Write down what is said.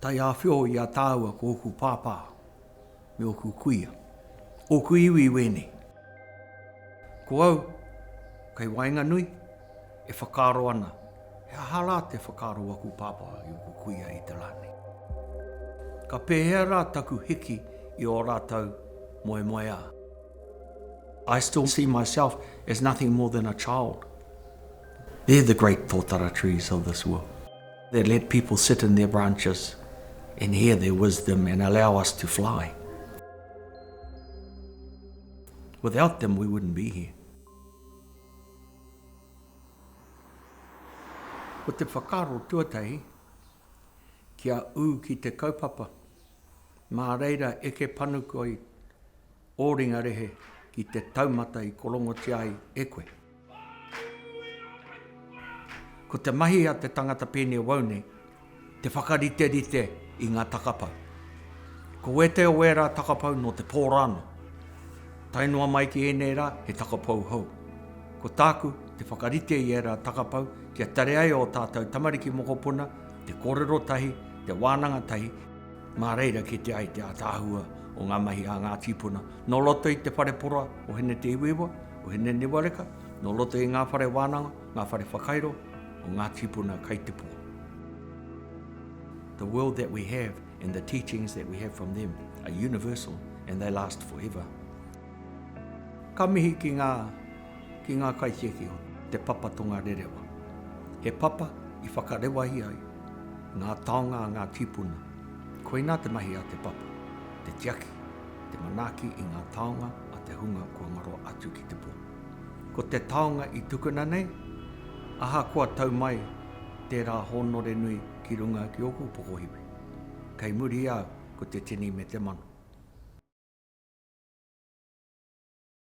Taiāwhio i a tāua ko ōku pāpā me ōku kuia. Ōku iwi wēnei. Ko au, kei waenganui, e whakaaro ana, he aha rā te whakaaro o aku pāpā i ōku kuia i te rā nei? Ka pēhea rā taku hiki i ō rātou moemoeā? I still see myself as nothing more than a child. They're the great tōtara trees of this world. They let people sit in their branches and hear their wisdom and allow us to fly. Without them, we wouldn't be here. Ko te whakaaro tuatahi, kia ū ki te kaupapa, mā reira eke panuku ai ō ringa rehe ki te taumata i korongotia ai e koe. Ko te mahi a te tangata pēnei wau nei, te whakariterite i ngā takapau. Ko wētahi o ērā takapau nō te pō rānō. Tae noa mai ki ēnei rā, he takapou hou. Ko tāku, te whakarite i ērā takapau kia tare ai ō tātou tamariki mokopuna te kōrero tahi, te wānanga tahi, mā reira kite ai te ātaahua o ngā mahi a ngā tīpuna nō roto i te whare pora o Hine-te-iwaiwa, o Hine-niwareka, nō roto i ngā whare wānanga, ngā whare whakairo o ngā tīpuna kai te pō. The world that we have and the teachings that we have from them are universal and they last forever. Ka mihi ki ngā, ki ngā kaitiaki o Te Papa Tongarerewa. He papa i whakarewahia ai ngā taonga a ngā tīpuna. Koinā te mahi a te papa, te tiaki, te manaaki i ngā taonga a te hunga kua ngaro atu ki te pō. Ko te taonga i tukuna nei, ahakoa tau mai tērā hōnore nui ki runga ki ōku pokohiwi, kei muri i a au ko te tini me te mano.